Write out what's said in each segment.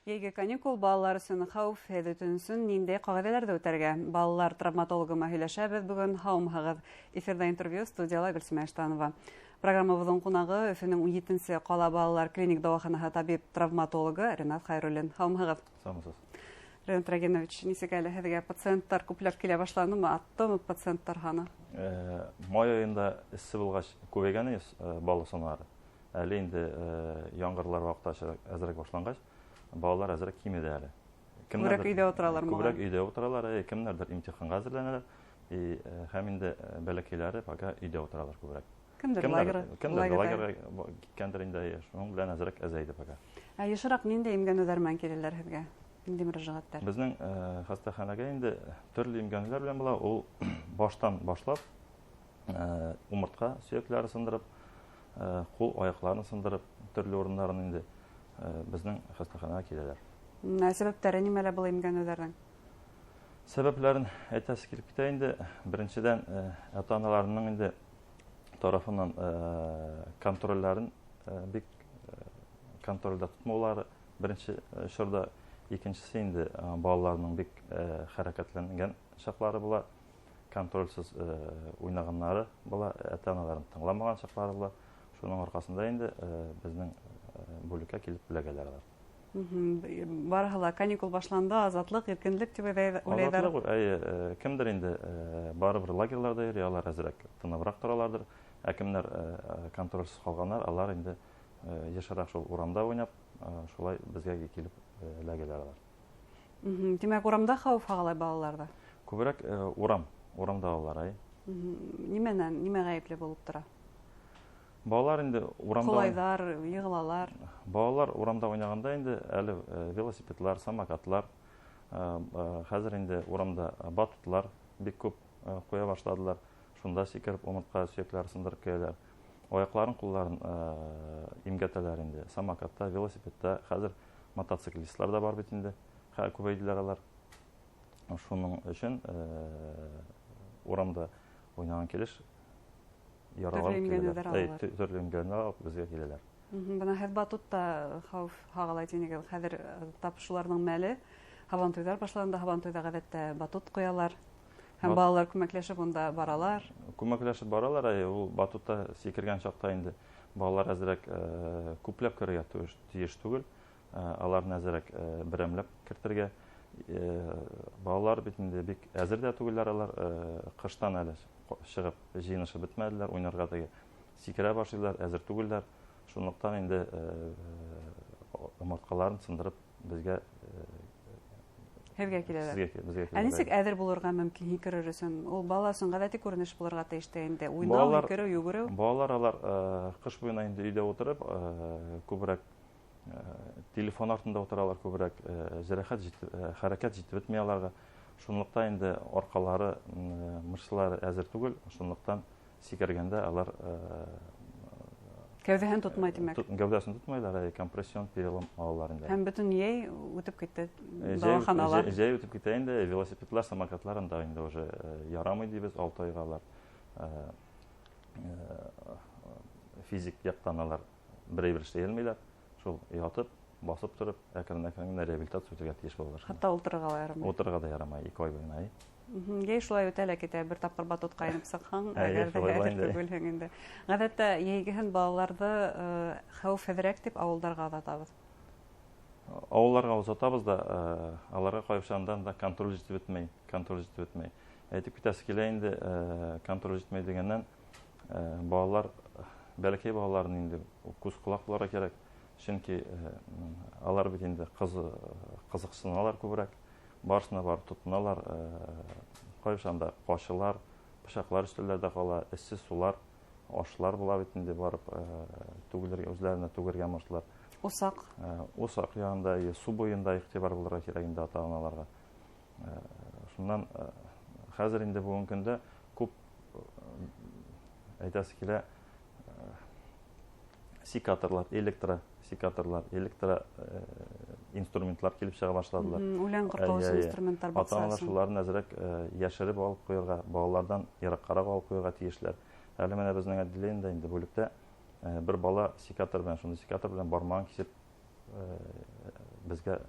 Йәйге каникул балалар өсөн хәүефһеҙ үтһен өсөн ниндәй ҡағиҙәләрҙе үтәргә? Балалар травматологы менән һөйләшәбеҙ бөгөн. Һаумыһығыҙ! Эфирҙа интервью, студияла Гөлсөмә Иштанова. Программабыҙҙың ҡунағы Өфөнөң 17-нсе ҡала балалар клиник дауаханаһы табип-травматологы Ринат Хәйруллин. Һаумыһығыҙ! Һаумыһығыҙ! Ринат Рагинович, нисек әле һеҙгә пациенттар күпләп килә башланымы? Арттымы пациенттар һаны? Май айында эҫе булғас күбәйгән бала санары. Әле инде яңғырлар ваҡыты әҙерәк башланғас, балалар әҙерәк кимеде әле. Күберәк өйҙә ултыралар. Күберәк өйҙә ултыралар, кемдәрҙер имтиханға әҙерләнәләр, һәм инде бәләкәйләре пока өйҙә ултыралар күберәк. Кемдер лагерға киткәндер инде, шуның белән әҙерәк әҙәйҙе пока. Ә йышыраҡ ниндәй имгәнеүҙәр менән киләләр һеҙгә? Ниндәй мөрәжәғәттәр? Беҙҙең хастаханәгә инде төрлө имгәнеүҙәр белән була. Ул баштан башлап умыртҡа сөйәктәре сындырып, ҡул аяҡларын сындырып, төрлө урындарын инде беҙҙең хастаханаға киләләр. Ә сәбәптәре нимәлә был имгәнеүҙәрҙең? Сәбәпләрен әйтәсе килеп китә инде. Беренсенән, ата-аналарының инде тарафынан контролләрен бик контролдә тотмаулары беренсе чорда, икенсесе инде балаларының бик хәрәкәтләнгән чаҡлары була, контрольсез уйнағаннары була, ата-аналарын тыңламаған чаҡлары була. Шуның арҡаһында инде беҙҙең бүлеккә килеп эләгәләр алар. Барыһы ла каникул башланды, азатлыҡ, иркенлек тип уйлайҙар. Азатлыҡ, эйе, кемдер инде барыбер лагерҙарҙа йөрөй, алар әҙерәк тыныбыраҡ тораларҙыр. Ә кемдәр контрольсез ҡалғандар, алар инде йышыраҡ шул урамда уйнап, шулай беҙгә килеп эләгәләр алар. Тимәк, урамда хәүеф һағалай балаларҙа? Күберәк урамда балалар, әй. Нимәнән, нимә ғәйепле булып тора? Балалар инде урамда Ҡолайҙар, йығылалар. Балалар урамда уйнағанда инде әле велосипедлар, самокатлар, хәҙер инде урамда батутлар бик күп ҡуя башладылар. Шунда сикереп умыртҡа сөйәктәре сындырып киләләр. Аяҡларын, ҡулдарын имгәтәләр инде. Самокатта, велосипедта, хәҙер мотоциклистлар да бар бит инде. Хәҙер күбәйҙеләр алар. Шуның өсөн урамда уйнаған килеш яраланып киләләр. Төрлө имгәнеүҙәр алып беҙгә киләләр. Бына һеҙ батутта хәүеф һағалай тинегеҙ. Хәҙер тап шуларҙың мәле. Һабантуйҙар башланды. Һабантуйҙа ғәҙәттә батут ҡуялар. Һәм балалар күмәкләшеп унда баралар. Күмәкләшеп баралар, әй, ул батутта сикергән чаҡта инде балалар әҙерәк күпләп керергә тейеш түгел. Аларны әҙерәк берәмләп кертергә. Балалар бит инде бик әҙер ҙә түгелләр алар, ҡыштан әле сығып жыйынышып бөтмәделәр, уйнарға теге сикерә башлайҙар, әҙер түгелләр. Шунлыҡтан инде умыртҡаларын сындырып беҙгә Һеҙгә киләләр. Беҙгә Ә нисек киләләр. әҙер булырға мөмкин һикерер өсөн? Ул бала өсөн ғәҙәти күренеш булырға тейеш тә инде. Уйнау, һикереү, йүгереү. Балалар алар ҡыш буйына инде өйҙә ултырып, күберәк телефон артында ултыралар, күберәк җәрәхәт хәрәкәт җитеп бөтмәй аларға. Шунлыҡтан инде арҡалары, мышцалары әҙер түгел, шунлыҡтан сикергәндә алар Кәүҙәһен тотмай, тимәк. Кәүҙәһен тотмайлар, әй, компрессион перелом алалар инде. Һәм бөтөн йәй үтеп китте дауаханала. Йәй үтеп китә инде, велосипедлар, самокатлар анда инде уже ярамай дибеҙ, 6 айға алар физик яҡтан алар берәй бер эшләй алмайҙар. Шул ятып, баҫып тороп, әкрен-әкрен генә реабилитация үтергә тейеш булалар. Хатта ултырырға ла ярамай. Ултырырға да ярамай, 2 ай буйына, әй. Йәй шулай үтә лә китә, бер тапҡыр батутҡа инеп сыҡһаң, Әйе, әгәр ҙә шулай була әҙер инде. түгелһең инде. Ғәҙәттә йәйгеһен балаларҙы хәүефһеҙерәк тип ауылдарға оҙатабыҙ. Ауылдарға оҙатабыҙ да, аларға ҡайғышандан да контроль етеп бөтмәй, контроль етеп бөтмәй. Әйтеп китәсе килә инде, контроль етмәй дигәннән, балалар, бәләкәй балаларын инде күҙ ҡолаҡ булырға кәрәк. Сөнки алар бит инде ҡыҙыҡсыналар күберәк, барысына барып тотоналар, ҡайғышанда ҡашылар, бысаҡлар өҫтәлдәрҙә ҡала, эссе сулар, ашлар була бит инде барып түгелергә, үҙләренә түгергә мышлар. Усаҡ. Усаҡ янында, су буйында иғтибар булырға кәрәк инде ата-аналарға. Шунан хәҙер инде бөгөнгө көндә күп әйтәсе килә, секаторлар, электросекаторлар, электро инструментлар килеп сыға башладылар. Үлән ҡырҡыу өсөн инструменттар баҡса Ата-аналар өсөн. шуларын әҙерәк йәшереп алып ҡуйырға, балаларҙан йыраҡҡараҡ алып ҡуйырға тейешләр. Әле менә беҙҙең отделениедә инде бүлектә бер бала секатор белән, шунда секатор белән бармағын кисеп безгә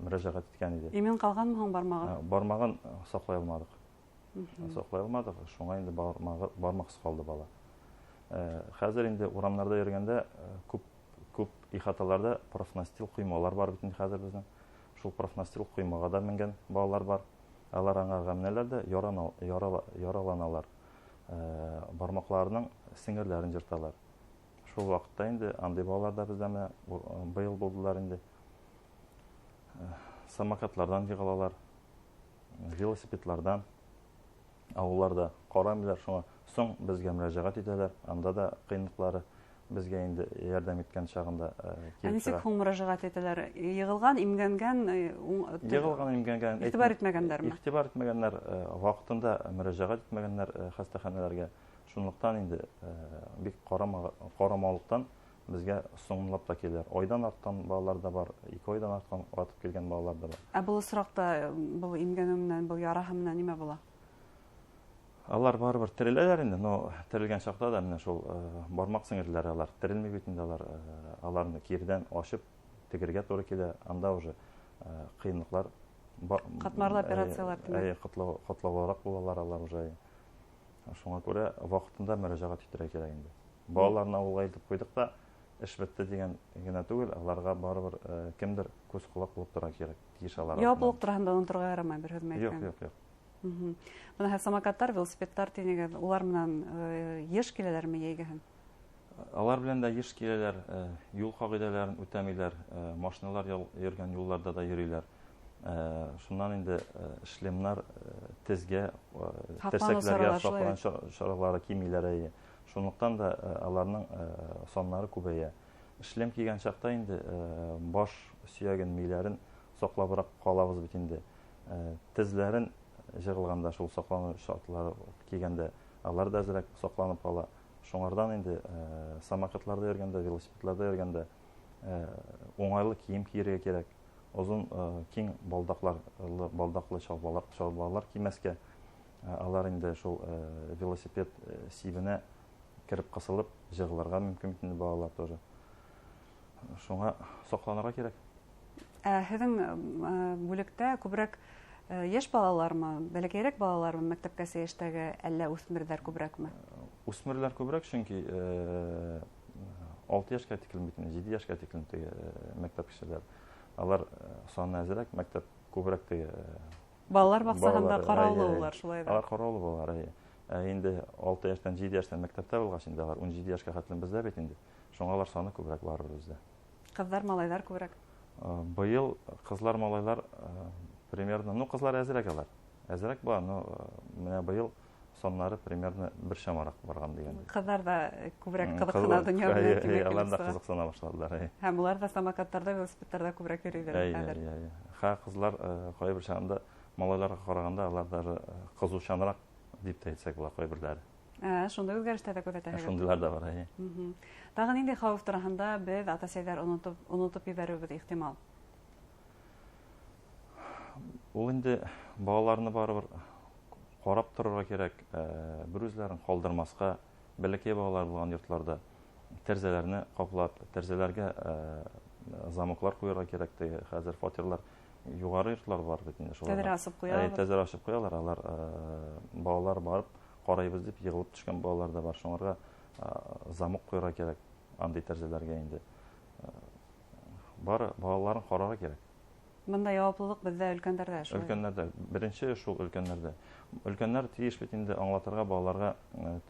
мөрәҗәгать иткән иде. Имен ҡалғанмы һуң бармағы? Бармағын саҡлай алмадыҡ. Саҡлай алмадыҡ, шуңа инде бармаҡсыз ҡалды бала. Хәҙер инде урамнарда йөрөгәндә күп ихаталарда профнастил ҡоймалар бар бит инде хәҙер беҙҙең. Шул профнастил ҡоймаға да менгән балалар бар. Алар аңарға менәләр ҙә яраланалар. Бармаҡларының сеңерләрен йырталар. Шул ваҡытта инде андай балалар да беҙҙә менә быйыл булдылар инде. Самокатлардан йығылалар, велосипедлардан. Ауылларда ҡарамайлар, шуңа соң беҙгә мөрәжәғәт итәләр. Анда да ҡыйынлыҡлары беҙгә инде ярҙам иткән чағында килеп Нисек һуң мөрәжәғәт итәләр? Йығылған, имгәнгән, Йығылған, имгәнгән, иғтибар итмәгәндәрме? Иғтибар итмәгәннәр, ваҡытында мөрәжәғәт итмәгәннәр хастаханәләргә. Шунлыҡтан инде бик ҡарамалыҡтан беҙгә соңлап та киләләр. Айҙан артҡан балалар ҙа бар, 2 айҙан артҡан атып килгән балалар ҙа бар. Ә был осраҡта был имгәнеү менән, был яраһы менән нимә була? Алар барыбер тереләләр инде, но терелгән чакта да менә шул бармаҡ сеңерләре алар терелмәй бит инде, аларны киредән ашып тегергә тура килә. Анда уже ҡыйынлыҡлар бар. Ҡатмарлы операциялар тимәк. Әйе, ҡатлаулыраҡ булалар алар уже. Шуңа күрә ваҡытында мөрәжәғәт итергә кәрәк инде. Балаларны ауылға илтеп ҡуйҙыҡ та, эш бөттө тигән генә түгел, аларға барыбер кемдер күҙ ҡолаҡ булып тора кәрәк, тейеш алар артынан. Яуаплылыҡ тураһында оноторға ярамай, бер һүҙ менән Юҡ, әйткәндә. юҡ, юҡ. Бына хәҙер самокаттар, велосипедтар тинегеҙ, улар менән йыш киләләрме йәйгеһен? Алар белән дә йыш киләләр, юл ҡағиҙәләрен үтәмәйләр, машиналар йөргән юлларда да йөрөйләр. Шуннан инде шлемнар тезгә, Һаҡланыу терсәкләргә саралары шулай һаҡланыу бит. саралары кимейләр, әйе. Шунлыҡтан да аларның саннары күбәйә. Шлем кейгән чакта инде баш сөяген, миләрен саҡлабыраҡ ҡалабыҙ бит инде. Тезләрен жығылғанда шул саҡланыу шартлары кейгәндә алар да әҙерәк саҡланып ҡала. Шуңардан инде самокатларда йөргәндә, велосипедларда йөргәндә уңайлы кейем кейергә кәрәк. Оҙон киң балдаҡлы шалбарлар кеймәҫкә. Алар инде шул велосипед сибенә кереп ҡыҫылып жығылырға мөмкин бит инде балалар тоже. Шуңа саҡланырға кәрәк. Ә һеҙҙең бүлектә күберәк йәш балалармы, бәләкәйерәк балалармы, мәктәпкәсә йәштәге, әллә үҫмерҙәр күберәкме? Үҫмерләр күберәк, сөнки 6 йәшкә тиклем бит инде, 7 йәшкә тиклем теге мәктәп кешеләр. Алар саны әҙерәк, мәктәп күберәк теге Балалар баҡсаһында балалар, ҡараулы әйе, улар, шулай да. Алар ҡараулы балалар, әйе. Ә инде 6 йәштән, 7 йәштән мәктәптә булғас, инде алар 17 йәшкә хәтлем беҙҙә бит инде. Шуңа алар саны күберәк барыбер беҙҙә. Ҡыҙҙар, малайҙар күберәк? Быйыл ҡыҙлар, малайҙар примерно, ну, ҡыҙлар әҙерәк алар. Әҙерәк була, но менә быйыл саннары примерно бер шамараҡ барған дигәндәй. Ҡыҙҙар ҙа күберәк ҡыҙыҡһына донъя менән, тимәк, Алар да килеп сыға. ҡыҙыҡсына башланылар, әйе. Һәм улар ҙа самокаттарҙа, велосипедтарҙа күберәк йөрөйҙәр Әйе, хәҙер. әйе, әйе. Ха, ҡыҙлар ҡайһы бер чағында малайларға ҡарағанда алар даже ҡыҙыусаныраҡ тип тә әйтсәк була ҡайһы берҙәре. Шундай үҙгәрештәр ҙә күҙәтәһегеҙ. Шундыйлар ҙа бар, әйе. Тағы ниндәй хәүеф тураһында беҙ ата-әсәйҙәр онотоп ебәреүебеҙ ихтимал? Ул инде балаларны барыбер ҡарап торорға кәрәк, бер үзләрен ҡалдырмаҫҡа, бәләкәй балалар булған йортларда тәрәзәләрне ҡаплап, тәрәзәләргә замоклар ҡуйырға кәрәк. Теге хәҙер фатирлар юғары йортлар бар бит инде шуларда. Тәҙрә асып ҡуялар. Әйе, тәҙрә асып ҡуялар, алар балалар барып ҡарайбыҙ тип йығылып төшкән балалар ҙа бар. Шуңарға замок ҡуйырға кәрәк андай тәрәзәләргә инде. Бары балаларын ҡарарға кәрәк. Бында яуаплылыҡ беҙҙә өлкәндәрҙә шулай. Өлкәндәрҙә, беренсе шул өлкәндәрҙә. Өлкәндәр тейеш бит инде аңлатырға балаларға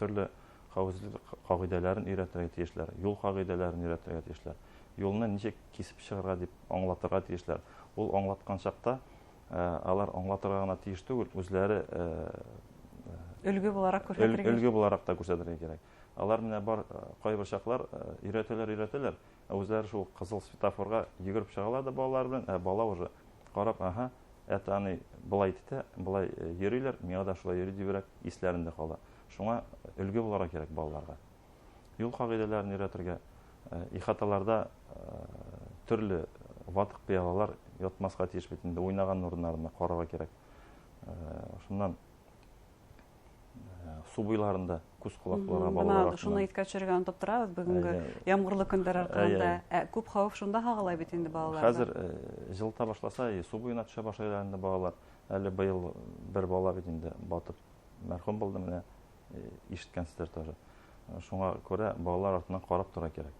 төрлө хәүефһеҙлек ҡағиҙәләрен өйрәтергә тейешләр, юл ҡағиҙәләрен өйрәтергә тейешләр. Юлны нисек кисеп сығырға тип аңлатырға тейешләр. Ул аңлатҡан саҡта алар аңлатырға ғына тейеш түгел, үҙләре Өлгө булараҡ күрһәтергә. Өлгө булараҡ та күрһәтергә кәрәк. Алар менә бар ҡайбер чаҡлар өйрәтәләр, өйрәтәләр, ә үҙләре шул ҡыҙыл светофорға йүгереп сығалар да балалар белән, ә бала уже ҡарап, аһа, это аны былай итә, былай йөрөйләр, миңа да шулай йөрөй тиберәк исләрендә ҡала. Шуңа өлгө булырға кәрәк балаларға. Юл ҡағиҙәләрен өйрәтергә, ихаталарда төрлө ватыҡ пыялалар ятмаҫҡа тейеш бит инде, уйнаған урындарына ҡарарға кәрәк. Шуннан су буйларында Күҙ ҡолаҡ булырға балалар. Шуны иҫкә төшөрөргә онотоп торабыҙ бөгөнгө ямғырлы көндәр арҡаһында. Күп хәүеф шунда һағылай бит инде балаларҙа. Хәҙер йылыта башласа, су буйына төшә башлайлар инде балалар. Әле быйыл бер бала бит инде батып мәрхүм булды, менә ишеткәнсездер тоже. Шуңа күрә балалар артынан карап тора кирәк.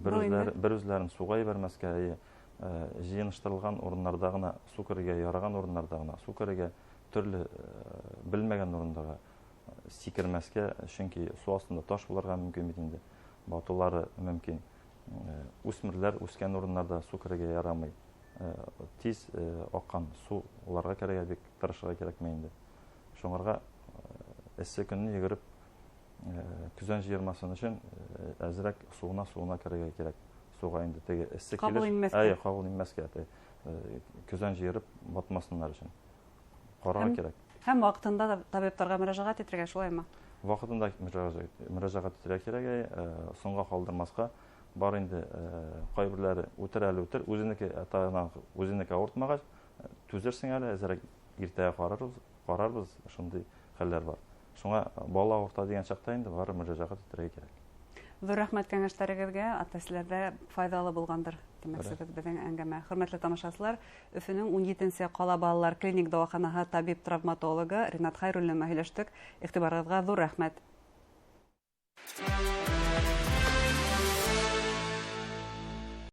Бер үзләрен суға ебәрмәскә, җыеныштырылган урыннарда гына су керергә, яраган урыннарда гына су керергә, төрле белмәгән урындага сикермәскә, чөнки су астында таш булырга мөмкин бит инде, батулары мөмкин. Үсмерләр үскән урыннарда су керергә ярамый. Тиз аккан су уларга керергә бик тырышырга кирәкме инде. Шуңарга эссе көнне йөгереп көзән җыермасын өчен әзрәк суына керергә кирәк. Суга инде теге эссе килеш, әйе, кабул инмәскә, көзән җыерып батмасыннар өчен. Карарга кирәк. Һәм вакытында табибларга мөрәҗәгать итергә, шулаймы? Вакытында мөрәҗәгать итергә кирәк, соңга калдырмаска. Бар инде кайберләре үтер әле үтер, үзенеке ата-ана үзенеке авыртмагач, түзерсең әле, әзрәк иртәгә карарбыз, шундый хәлләр бар. Шуңа бала авырта дигән чакта инде бары мөрәҗәгать итергә кирәк. Ҙур рәхмәт кәңәштәрегеҙгә, ата-әсәләрҙә файҙалы булғандыр тимәксебеҙ беҙҙең әңгәмә. Хөрмәтле тамашасылар, Өфөнөң 17-нсе ҡала балалар клиник дауаханаһы табип-травматологы Ринат Хәйруллин менән һөйләштек. Иғтибарығыҙға ҙур рәхмәт.